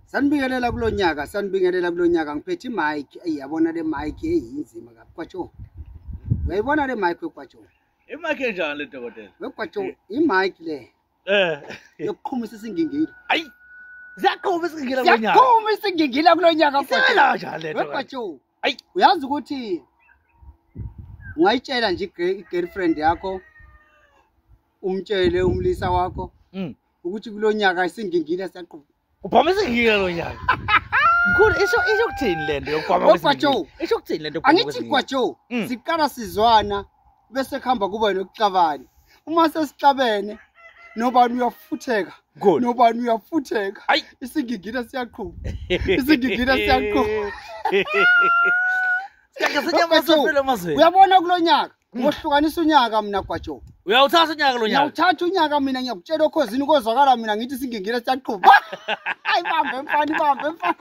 Sanibingelela kulonyaka, sanibingelela kulonyaka ngiphethe imic. Eyi yabona le mic eyinzima kabi Gwajo. Uyayibona le mic weGwajo? Imic enjani le dokotela? WeGwajo imic le. Yokuqhumisa isingingila. Ayi. Siyaqhuma isingingila kulonyaka. Siyaqhuma isingingila kulonyaka Gwajo. Isebenza kanjani le dokotela? WeGwajo. Ayi. Uyazi ukuthi ungayitshela nje i-girlfriend yakho umtshele umlisa wakho ukuthi kulonyaka isingingila siyaqhuma. Ubhama isingingila lo nyaka. Mkhulu isho ukuthini lento yokubhama kwesingingila? Isho ukuthini lento yokubhama kwesingingila? Angithi Gwajo, siqala sizwana bese kuhamba kuba nokuxabana. Uma sesixabene nobani uyafutheka. Nobani uyafutheka. Isingingila siyaqhuma. Isingingila siyaqhuma. Uyabona kulonyaka ngohlukanisa unyaka mina Gwajo. Uyawuthatha unyaka lo nyaka. Ngiyawuthatha unyaka mina ngiyakutshela okhozini kozwakala mina ngithi isingingila siyaqhuma. Ayibambe mfana, ibambe mfana.